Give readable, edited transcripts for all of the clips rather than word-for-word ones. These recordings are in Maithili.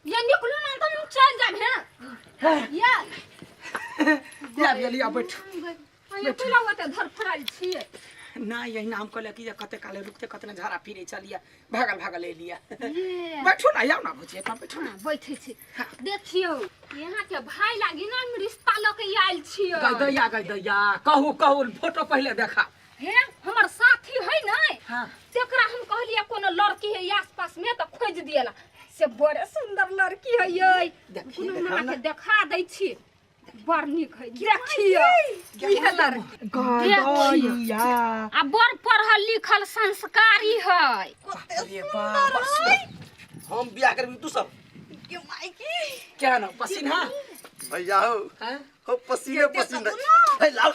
ये निकलू ना तो हम चल जाब हैं या या गेलिया बैठ। ये कोला ओते धरफड़ायल छियै। ना यही नाम कहले कि जे कते काले रुकते कतने झाड़ा फिरे चलिया भागल भागल एलिया। ये बैठो ना, आउ ना भुजिया, तब बैठो ना। हाँ, बैठे छी। देखियौ यहाँ के भाई लागी ना हम रिश्ता लऽ के आयल छियै। गई दैया, गई दैया, कहू कहू फोटो पहले देखा। हे हमर साथी है नै। हाँ। तेकरा हम कहलियै कोनो लड़की है आस पास में तऽ खोजि दियला, से बड़े सुंदर लड़की है यै। देखी, कोनो देखाउ हमरा ना। के देखा दै छी, बड़ नीक है। देखियौ इहे लड़की। गई दैया। आ बड़ पढ़ल लिखल संस्कारी है। अरे बाप, हम बियाह करबी तू सब के माय की क्या ना पसीना भैया हो। हाँ? हो पसीने पसीने हे लाओ।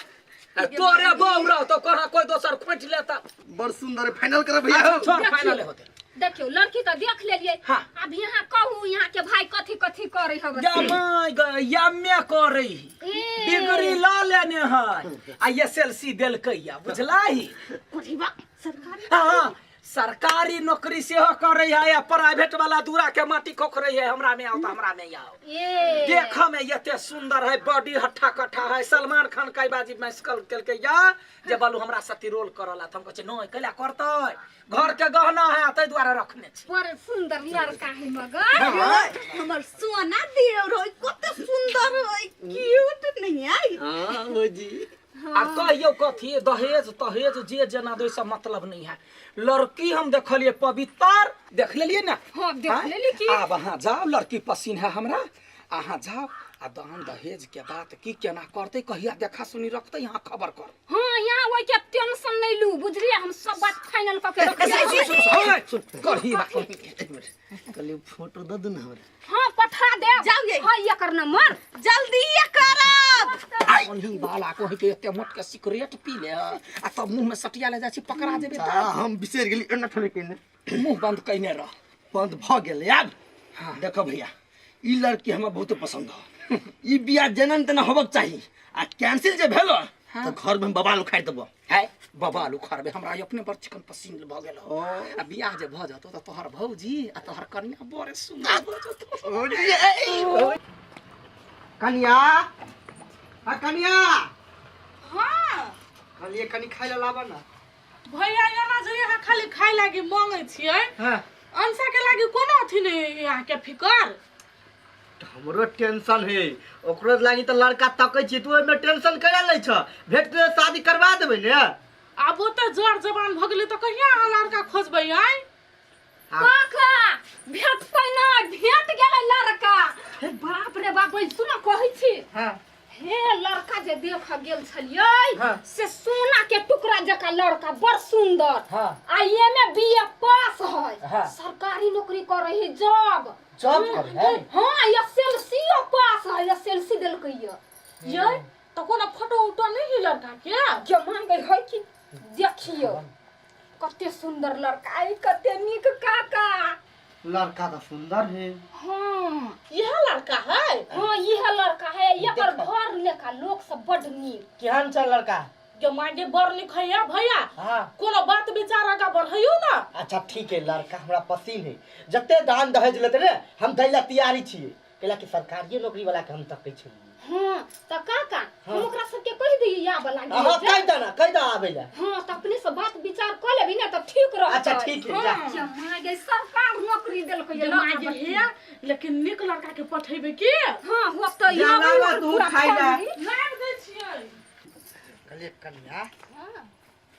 तोरे बहू रहो तो कहाँ कोई दोसर खोज लेता। बड़ सुंदर है, फाइनल कर भैया हो। छोड़, देखियौ। फाइनल होते। देखियौ लड़की तो देख लेलियै। हाँ। अब यहाँ कहू यहाँ के भाई कथी कथी करे हवे। जमाई गए यम्मे करे। ए। डिग्री ला लेने है आ एस एल सी देलकै या, बुझलाही? अरे वाह, सरकारी। हाँ, सरकारी नौकरी सेहो करे है आ प्राइवेट वाला दूरा के माटी खोखरे है। हमरा में आओ तो हमरा में आओ। ए। देख में एते सुंदर है, बॉडी हट्ठा कट्ठा है। सलमान खान कई बाजी मैस्कल केलकै या जे बालू हमरा सती रोल करला, त हम कहै छियै, नहीं कैला करतै, घर के गहना है तै दुआरे रखने छी। बड़ सुंदर लड़का है मगर। हाँ। हमर सोना देव रहे कते सुंदर है, क्यूट नहीं आई। हां भौजी। आ कहियो कथी दहेज तहेज जे जेना दो सब मतलब नहीं है। लड़की हम देखलिए पवित्र, देख लेलिए ना? हाँ, देख हाँ? लेली की। आब अहाँ जाओ, लड़की पसीन है हमरा, अहाँ जाओ आ दान दहेज के बात की केना करते, कहिया देखा सुनी रखते, यहाँ खबर कर। हाँ, यहाँ ओइ के टेंशन नहीं लू, बुझलिए? हम सब बात फाइनल क के रखलिए। सुन, करही बात। एक मिनट, कहलिए फोटो दऽ दू ना हमरा। हाँ, पठा दे। जाउ ये। हाँ, एकर नंबर। जल्दी ये करब। ओन्ही बाला कोही के एते मोट के सिगरेट पी ले आ तब मुंह में सटिया ले जाइ छी, पकड़ा जेबे। आ, हम बिसरि गेली एना थोड़े केने। मुंह बंद कइने रह। बंद भ गेल। आब हाँ। देखो भैया, ई लड़की हमरा बहुत पसंद है, ई बियाह जेना तेना होबक चाही आ कैंसिल जे भेलो हाँ। तऽ घर में हम बवाल उखाड़ि देबो। है बवाल उखाड़बे, हमरा अपने बड़ चिकन पसीन भ गेल। ओ। आ बियाह जे भ जतो तऽ तोहर भौजी आ तोहर कनिया बड़े सुंदर भ जतो। कनिया, आ कनिया। हाँ। कहलिए कनि खाइ ला लाबऽ ना। भैया एना जे यहाँ खाली खाइ लागी मांगै छियै। हाँ। अंशा के लागी कोनो अथी नहीं यहाँ के फिकर। हमरो टेंशन है, ओकरो लागी तऽ लड़का तकै छी, तू ओहिमे टेंशन करा लै छ, भेट तऽ शादी करवा देबै ने। आब ओते जोर जवान भऽ गेलै तऽ कहिया अहाँ लड़का खोजबै आइ? काका भेटतै ना, भेट गेलै लड़का। बाप रे बाप, सुन कहै छी। हाँ। हे लड़का जे देख गेल छलियै हाँ। से सोना के टुकड़ा जकाँ लड़का, बड़ सुंदर। हाँ। आ एमे बी ए पास है। हाँ। सरकारी नौकरी करे है, जॉब। जॉब करे है? हाँ, एस एल सी ओ पास है, एस एल सी देलकै ये। ये तऽ कोनो फोटो उटो नहीं है लड़का के? जे मांगे है कि देखियो कते सुंदर लड़का है, कते नीक काका। लड़का तो सुंदर है। हाँ। यह लड़का है? हाँ, यह लड़का है। एकर घर लेखा लोग सब बड नीक। केहन छ लड़का? गे मागे बड़ नीक है या भैया। हाँ। कोनो बात विचार आगा बढ़ैयो ना। अच्छा ठीक है, लड़का हमरा पसीन है, जते दान दहेज लेते ने हम दै ला तैयारी छियै, कैला कि सरकारी नौकरी वाला के हम तकै छियै। हाँ, त काका, हम ओकरा सबके कहि दियै या वाला हाँ, कहि दे ना, कहि दे आबै ला। हाँ, त अपने से बात विचार क लेबी ना त ठीक रहतै। अच्छा, ठीक है, जा। हाँ, मागे सरकार नौकरी देलकै जे लड़का मागे बच्ची। हे, लेकिन नीक लड़का के पठेबै की? हाँ, होतै, जा, आबै लाबा, ने तू पूरा खाइ ला। फैमिली। लाबि दै छियै। कहलियै कनिया,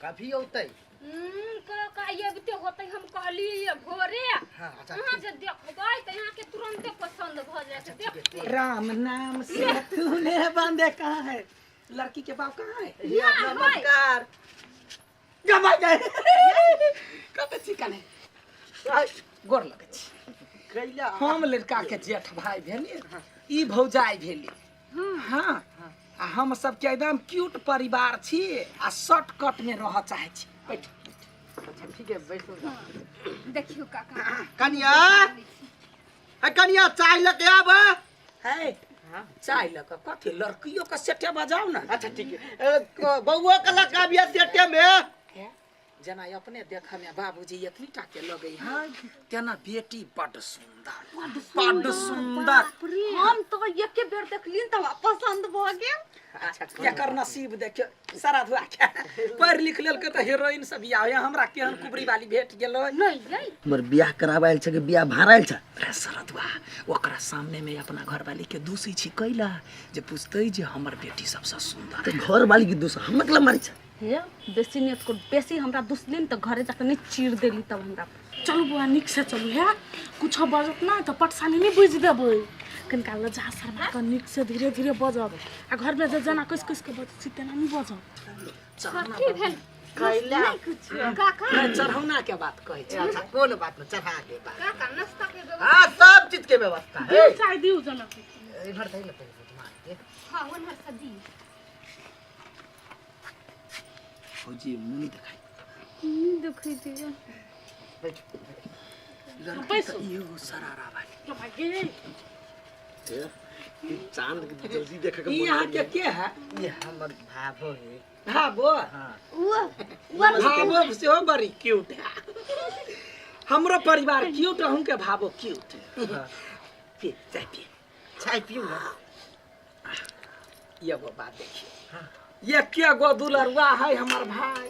कभी औतै? काका, अबिते होतै, हम कहलियै भोरे। हाँ, अच्छा, अहाँ जे देखबै तऽ अहाँके तुरन्ते पसंद भऽ जायत। देख। राम नाम से तूने बंदे कहाँ है? लड़की के बाप कहाँ है? ये नमस्कार। गमा गए। कते चिकन है? गोर लगै छी। कैला? हम लड़का के जेठ भाई भेली, ई भौजाई भेली। हाँ, आ हम सबके एकदम क्यूट परिवार छी आ शॉर्टकट में रह चाहे छी। बैठ। अच्छा ठीक है, बैठो। देखियो काका। कनिया, ए कनिया, चाय लके आब। है चाय लके कथी? लड़कियों के सेटे बजाओ ना। अच्छा ठीक है, बउआ के लके आबिया सेटे में। जेना अपने देखऽ में बाबूजी एतनी टा के लगै है तेना बेटी बड सुंदर, बड सुंदर। हम तो एके बेर देखलियन तऽ हमरा पसंद भऽ गेल। अच्छा, एकर नसीब देखियौ, सारा धुआ के पढ़ि लिख लेलकै तऽ हीरोइन सब बियाह होइए, हमरा केहन कुबरी वाली भेट गेलै। नहीं नहीं, हमर बियाह कराबे आयल छै कि बियाह भाड़ा आयल छै? रे सरदुआ, ओकरा सामने में अपना घरवाली के दूसै छी कैला जे पूछतै जे हमर बेटी सबसँ सुंदर। तऽ घरवाली के दूस हम मतलब मारै छै। हे बेसी नहीं को बेसी हमरा दुसलिन तऽ घरे जाके नहीं चीर देली तब हमरा। चलू बौआ, नीक से चलू। हे कुछो बजत ना तऽ पटसानी नहीं बुझि देबै, कनिका लजा शर्मा कऽ नीक से धीरे धीरे बजब, आ घरमे जे जेना कसि कसि कऽ बजै छी तेना नहीं बजब। कथी भेल? कैला? नहीं कुछ काका। नहि, चढ़ौना के बात कहै छी। अच्छा, कोन बात में चढ़ा दे बात। काका, नाश्ता के व्यवस्था? हाँ, सब चीज के व्यवस्था है। दिउ चाय दिउ जनक। इधर दे ले पहिले मार के। हाँ, ओन्हर से दी। फौजी मुँह नहीं देखाई। देखै छी। बैठ। लड़की बैसू। तऽ इहो सरारा वाली। भागे। चांद के जल्दी देखे के ई मन यहाँ के के है? ये हमर भाभो है। भाबो? हाँ। वो भाबो सेहो बड़ी क्यूट है। हमरो परिवार क्यूट, अहूँ के भाबो क्यूट। पी चाय, पी चाय पीऊ ना। एगो बात देखिए, एके गो दुलरुआ है हमर भाई,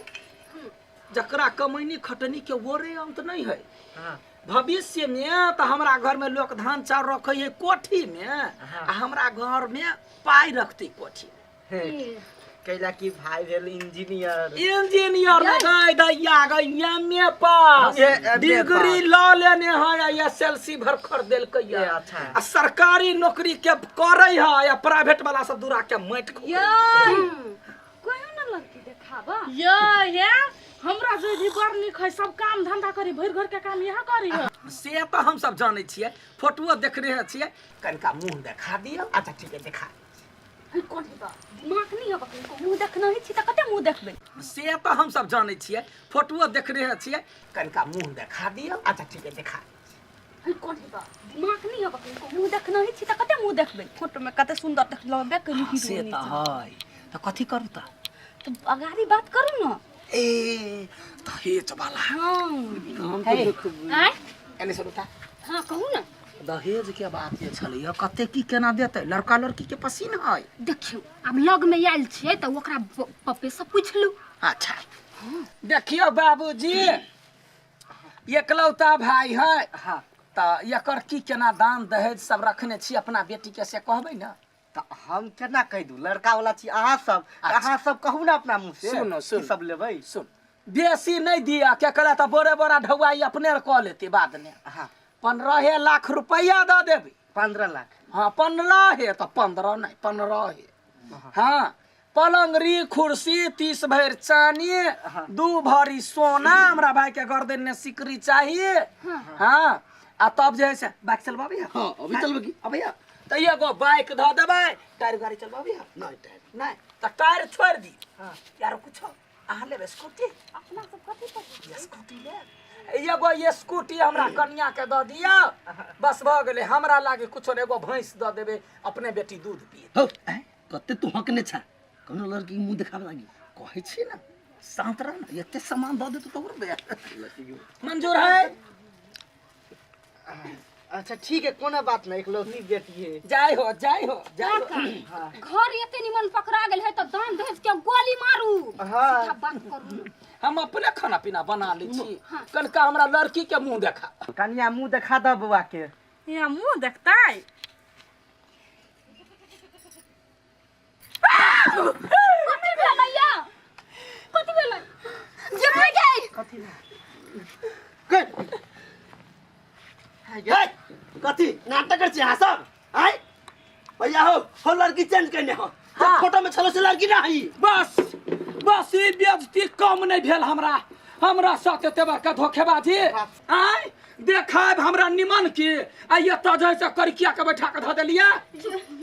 जकरा कमैनी खटनी के ओरे अंत नहीं है। हाँ। भविष्य में तो हमरा घर में लोग धान चाउर रखे है कोठी में, आ हमरा घर में पाई रखते कोठी में। कैला की भाई भेल इंजीनियर। इंजीनियर लगाई दैया गई एम ए पास, ये एम ए डिग्री पास। ल लेने है, एस एल सी भर खर देलकै ये अच्छा। आ सरकारी नौकरी के करे है या प्राइवेट वाला सब दूरा के माटि खोकै। ये कोई ना लड़की देखाबा। यो हे हमरा जे भी बड़ नीक है, सब काम धंधा करी, भरि घर के काम यहाँ करी है। से तऽ हम सब जानै छियै, फोटोओ देखने छियै, कनिका मुँह देखा दियौ। अच्छा ठीक है, देखा। है कोन बा दिमाग नहीं हबक मुंह देखना है छी त कते मुंह देखबै। से तऽ हम सब जानै छियै, फोटोओ देखने छियै, कनिका मुँह देखा दियौ। अच्छा ठीक है, देखा। है कोन बा दिमाग नहीं हबक मुंह देखना है छी त कते मुंह देखबै, फोटो में कते सुंदर देखलबे करी से हीरोइन। तऽ है, तऽ कथी करू तऽ? तो अगाड़ी बात करू ना। ए दहेज वाला। हाँ। हम तो देखबै। आय एने सुनू तऽ। हाँ कहू ना। दहेज के बात जे छलैया, कते की केना देतै? लड़का लड़की के पसीन है। देखियौ, आब लग में आयल छियै तऽ ओकरा पप्पे से पूछ लू। अच्छा देखियौ बाबूजी, एकलौता भाई है। हाँ। तऽ एकर की केना दान दहेज सब रखने छी अपना बेटी के, से कहबै ना? तऽ हम केना कहि दू, लड़का वाला छी अहाँ सब, तऽ अहाँ सब कहू ना अपना मुँह से। सुनो, की सुनो। सब लेबै? सुन, बेसी नहीं दिया क्या कला तऽ बोरे बोरा ढौआई अपने कऽ लेते बाद में। हाँ। 15 लाख रुपया दऽ देबै। 15 लाख? हाँ, 15 हे तऽ 15 नहीं, 15 हे। हाँ, पलंगरी कुर्सी, 30 भरि चानी, 2 भरी सोना, हमरा भाई के गर्दन में सिकरी चाहिए। हाँ, आ तब जे है से बाइक चलबाबी है। हाँ, अभी चलबै की? अभी है। तऽ एगो बाइक धऽ देबै, टायर गाड़ी चलबाबी है? नहीं, टायर नहीं, तऽ टायर छोड़ि दी। यार कुछो अहाँ लेबै स्कूटी? अपना सब कथी पर स्कूटी ले, एगो स्कूटी हमरा कनिया के दऽ दिअ, बस भऽ गेलै। हमरा लागे कुछो नहि, एगो भैंस दऽ देबै, अपने बेटी दूध पिए। हौ, कते तू हकने छा, कोनो लड़की के मुँह देखाबे लागी। कहै छी ने, शांत रह ना, एते सामान दऽ देतौ तऽ उड़बे। मंजूर है? अच्छा ठीक है, कोनो बात नहीं, इकलौती बेटी है। जाय हो, जाय हो, जाय हो। घर एते निमन पकड़ा गेल है तऽ दान दहेज के गोली मारू। हाँ। सीधा बात करू। हम अपने खाना पीना बना लै छी, कनिका हमरा लड़की के मुँह देखा। कनिया मुँह देखा दऽ बौआ के। यहाँ मुँह देखतै? कथी भेलै या? कथी भेलै? जे गई। कथी? हे, कथी नाटक कर छी अहाँ सब? आय भैया हो, हो लड़की चेंज करने हो। हाँ। फोटो में छलो से लड़की ना है। बस बस, ई बेइज्जती कम नहीं भेल हमरा, हमरा साथ एते बड़का धोखेबाजी। आय देखाब हमरा निमन के, आ एतऽ जे से करिकिया के बैठा के धऽ देलियै।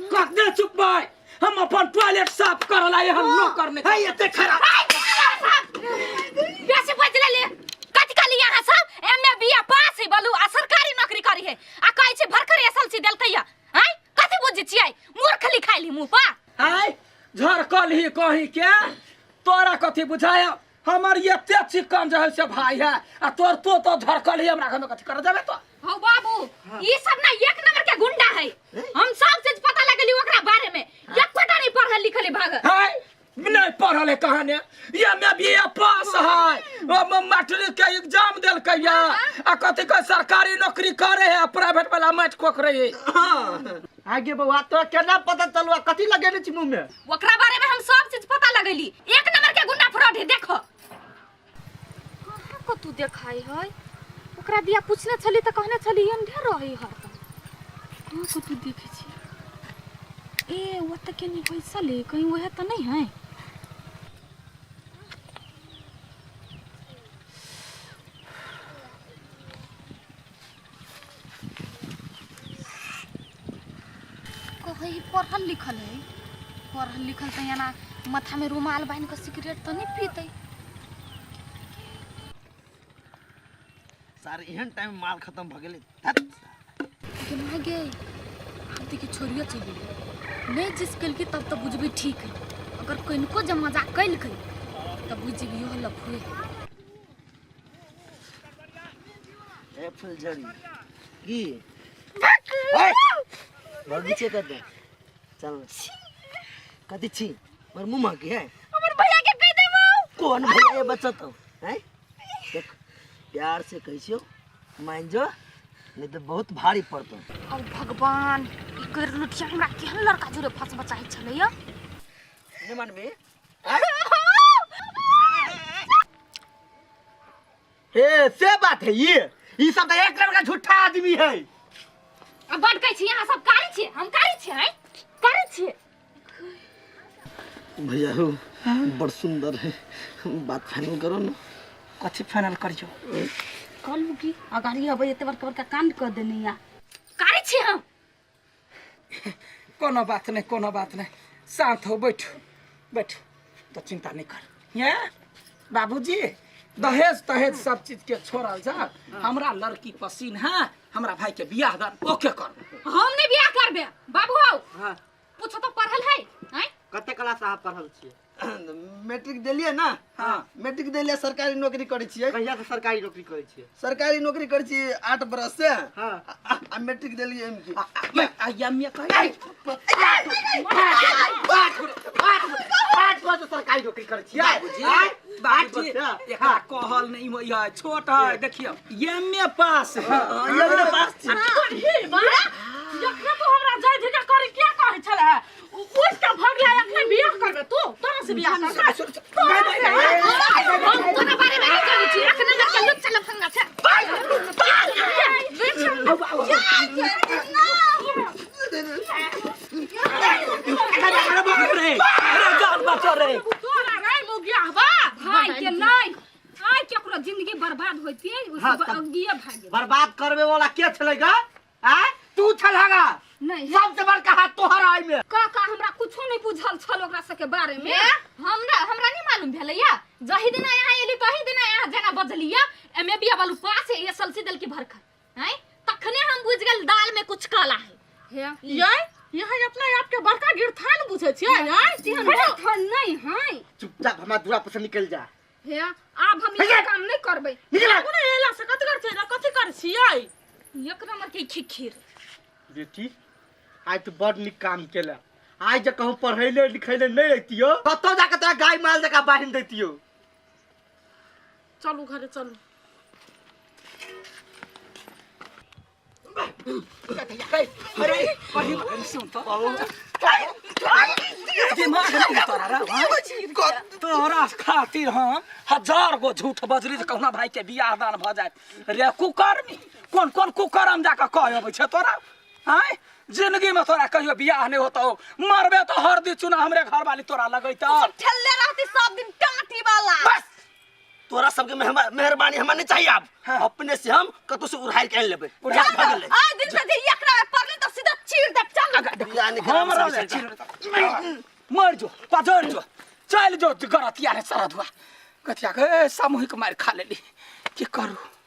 कते चुपबै? हम अपन टॉयलेट साफ करऽ ला एहन न करने। है एते खराब। बेसी बज लेले। कथी कहली अहाँ सब? एम ए बी ए पास है बलू आ सरकारी नौकरी करी है आ कहै छै भरखर एस एल सी देलकै या। आँय कथी बुझै छियै? मूर्ख लिखाइली मुँह पर। आय झरकल ही कहीं के तोरा कथी बुझाय? हमर एते चिकन जे है से भाई है आ तोर तो तो झरकल ही हमरा घर में कथी कर जाबे तो। हौ बाबू, ई सब ना एक नंबर के गुंडा है। हम सब चीज पता लगली ओकरा बारे में, एकोटा नहीं पढ़ल लिखल है भाग। है नहीं पढ़ल है कहाने, ये में भी ए पास है, ओ मैट्रिक के एग्जाम देलकै या आ कथी के सरकारी नौकरी करे है, प्राइवेट वाला माटि खोक रही। आगे बौआ तोरा केना पता चलवा कथी लगेने छी मुंह में? ओकरा बारे में हम सब चीज पता लगेली, एक नंबर के गुंडा फ्रॉड है। देखो कहाँ को तू देखाई है, ओकरा दिया पूछने छली त कहने छली एंढे रही हरदम। कहाँ को तू देखे छी? ए वो त केनी बैसल है, कहीं वह त नहीं है। कहै पढ़ल लिखल है, पढ़ल लिखल तऽ एना माथा में रुमाल बान्हि कऽ सिगरेट तऽ नहि पीतै। सार एहन टाइम माल खत्म भ गेलै। धत्। गे माय गे, आब देखी छोड़ियो चलि गेलै। नहि जिस केलकै तब तऽ बुझबै ठीक है, अगर कनिको जे मजाक केलकै तऽ बुझि जेबै इहो लफुए। ए फुलझड़ी की बगीचे कर दे चल कथी छी मोर मुँह महकी है। हमर भैया के कहि देबौ। कौन भैया ये बच्चा तो हैं? देख प्यार से कहै छियौ मान जो, नहीं तो बहुत भारी पड़तो। अब भगवान ई कर लुठिया हमरा केहन लड़का जुड़े फंस बचाई छलैया। नहीं मानबे? ए से बात है, ये सब तो एक लड़का झूठा आदमी है। अब बड़ कहै छी अहाँ सब कारी छी, हम कारी छी हैं, कारी छी। भैया हो बड़ सुंदर है, बात फाइनल करो ना। कथी फाइनल करियो? कहलू की अगाड़ी अबै एते बड़का बड़का कांड कर देने या कारी छी हम। कोनो बात नहीं, कोनो बात नहीं, शांत हो, बैठो बैठो, तो चिंता नहीं कर। ये बाबूजी दहेज तहेज सब चीज के छोड़ल जा, हमरा लड़की पसीन है, हमरा भाई के बियाह दान ओके कर। हम नहीं बियाह करबे बाबू हौ। हां। पूछो तो पढ़ल है हैं? कते क्लास अहाँ पढ़ल छियै? मैट्रिक देलियै ना? हां। मैट्रिक देलियै, सरकारी नौकरी करै छियै। कहिया से सरकारी नौकरी करै छियै? सरकारी नौकरी करै छियै 8 बरस से। हां। आ मैट्रिक देलियै एम के। आ एम ए कहै। 8 बरस से सरकारी नौकरी करै छियै। बाबूजी, बाबूजी, एकरा कहल नहीं होय है, छोट है, देखियौ एम ए पास है। एम ए पास छी। जखने तू हमरा जाय धिका करी क्या कहै छले, उठ के भगला अखने बियाह करबे तू, तोरा से बियाह करबे। हम तोरा बारे में नहीं जानै छी, अखने लड़का लुच्चा लफंगा छै। अरे बाप रे, अरे जान बचो रे। तोरा रे मुगिया बा भाई के नहीं, आइ केकरो जिंदगी बर्बाद होइतियै, ओ सब अगिए भागे। बर्बाद करबे वाला के छलै गा? आय तू छलगा नहीं सबसे बड़का हाथ तोहर आई में। काका हमरा कुछो नहीं बुझल छल ओकरा सबके बारे में। हमरा हमरा नहीं मालूम भेलैया, जही दिना यहाँ एली तही दिना यहाँ जेना बजलिया एम ए बिया वालू पास है एस एल सी देल की भरखल हैं, तखने हम बुझ गेल दाल में कुछ काला है। हे ये यहाँ अपना आप के बड़का गिरथान बुझै छियै हैं? गिरथान नहीं है। चुपचाप हमरा दूरा पर से निकल जा। हे आब हम ई काम नहीं करबै। निकल। कोनो एला से कथि कर छियै, कथि कर छियै? एक नंबर के खिखिर। बेटी आज तो बड़ निक काम केला, आज जे कहूँ पढ़ैले लिखैले नहीं रहितियो कतौ जाके तोरा गाय माल जकाँ बान्हि दैतियो। चलू घरे चलू। अरे अरे सुन तो दिमाग नहीं तोरा रे, तोरा खातिर हम 1000 गो झूठ बजली जे कहुना भाई के बियाह दान भ जाए रे। कुकर्मी कोन कोन कुकर्म जाके कह अबै छै तोरा आँय? जिंदगी में तोरा कहियो बियाह नहीं होतो, मरबे तो हरदी चुना हमरे घर वाली तोरा लगैतो। ठेलने रहती सब दिन टाटी वाला। बस तोरा सबके मेहरबानी हमरा नहीं चाहिए। अब हाँ। अपने से हम कतौ से उड़ाइल के आनि लेबै। उड़ा जा भागल ले। आज दिन से जे एकरा में पड़ले तो सीधा चीर दे चल। बियाह नहीं हम कराबे रहले सरकार। चीर मर जो पजर जो चल जो गरतिया रे सरधुआ गतिया के सामूहिक मार खा लेली की करू।